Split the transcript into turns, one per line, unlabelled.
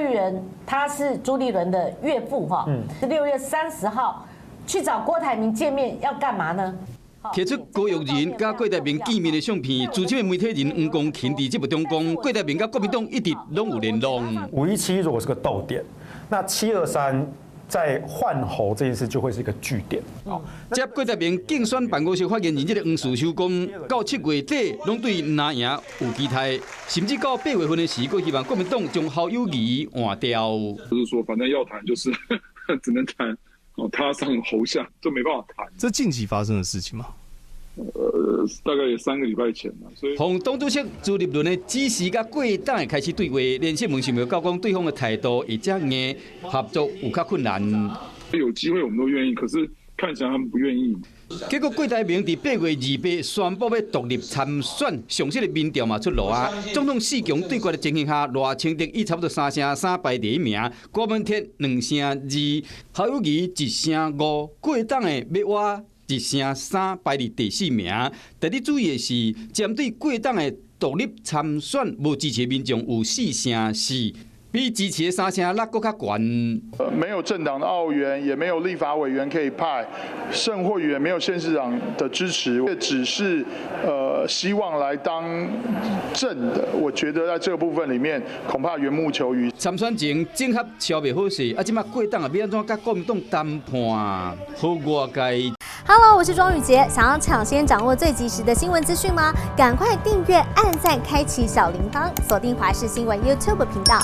育仁他是朱立倫的岳父哈，是6月30號去找郭台銘見面，要幹嘛呢？
提出高育仁佮郭台銘見面的相片，資深的媒體人黃光芹佇節目中講，郭台銘佮國民黨一直攏有聯絡。
517如果是個逗點，那723在換候這件事就會是一個句點。
接郭台銘競選辦公室發言人這个黃士修講，到7月底攏對藍營有期待，甚至到8月份的時，閣希望國民黨將侯友宜換掉。
就是說，反正要談就是只能談。哦，他上侯下就沒辦法談。
這近期發生的事情嗎？
大概有3個禮拜前啦。所以，
予黨主席朱立倫的指示，佮郭董會開始對話，連勝文想袂到講對方的態度會遮硬，合作有較困難。
有機會我們都願意，可是看起來他們不願意。
結果郭台銘佇8月28宣布欲獨立參選，上新的民調嘛出爐啊。總統四強對決的情形下，賴清德以差不多3成3排第一名，郭文鐵2成2，侯友宜1成5，郭董的欲倚1成3排佇第四名。特別注意的是，針對郭董的獨立參選無支持的民眾有4成4。比支持的3成6閣較懸。
沒有政黨的奧援，也沒有立法委員可以派，甚或也沒有縣市長的支持，只是希望來當正的。我覺得在這個部分裡面，恐怕緣木求魚。
參選前整合超袂好勢，啊，這擺郭董啊，欲按怎佮國民黨談判？好外界。
Hello，我是莊宇傑，想要搶先掌握最及時的新聞資訊嗎？趕快訂閱、按讚、開啟小鈴鐺，鎖定華視新聞 YouTube 頻道。